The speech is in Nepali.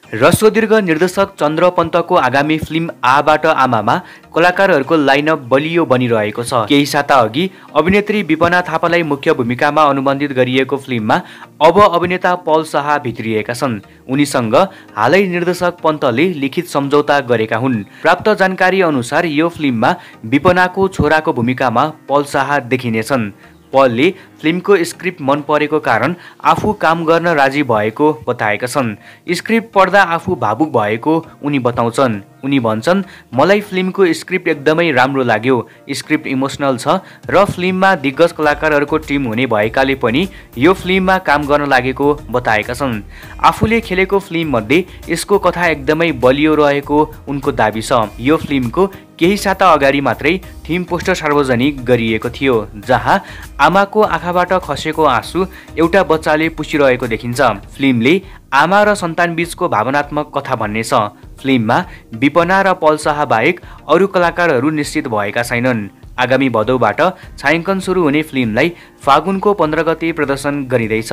ह्रस्वदीर्घ निर्देशक चन्द्र पन्तको आगामी फिल्म आबाट आमामा कलाकारहरूको लाइनअप बलियो बनिरहेको छ। केही साता अघि अभिनेत्री विपना थापालाई मुख्य भूमिकामा अनुबन्धित गरिएको फिल्ममा अब अभिनेता पल शाह भित्रिएका छन्। उनीसँग हालै निर्देशक पन्तले लिखित सम्झौता गरेका हुन्। प्राप्त जानकारी अनुसार यो फिल्ममा विपनाको छोराको भूमिकामा पल शाह देखिनेछन्। पलले फिल्मको स्क्रिप्ट मन परेको कारण आफू काम गर्न राजी भएको बताएका छन्। स्क्रिप्ट पढ्दा आफू भावुक भएको उनी बताउँछन्। उनी भन्छन्, मलाई फिल्मको स्क्रिप्ट एकदमै राम्रो लाग्यो। स्क्रिप्ट इमोसनल छ र फिल्ममा दिग्गज कलाकारहरूको टिम हुने भएकाले पनि यो फिल्ममा काम गर्न लागेको बताएका छन्। आफूले खेलेको फिल्ममध्ये यसको कथा एकदमै बलियो रहेको उनको दाबी छ। यो फिल्मको केही साता अगाडि मात्रै थिम पोस्टर सार्वजनिक गरिएको थियो, जहाँ आमाको आँखाबाट खसेको आँसु एउटा बच्चाले पुछिरहेको देखिन्छ। फिल्मले आमा र सन्तान बीचको भावनात्मक कथा भन्ने छ। फिल्ममा विपना र पल शाह बाहेक अरू कलाकारहरू निश्चित भएका छैनन्। आगामी भदौबाट छायाङ्कन सुरु हुने फिल्मलाई फागुनको 15 गते प्रदर्शन गरिँदैछ।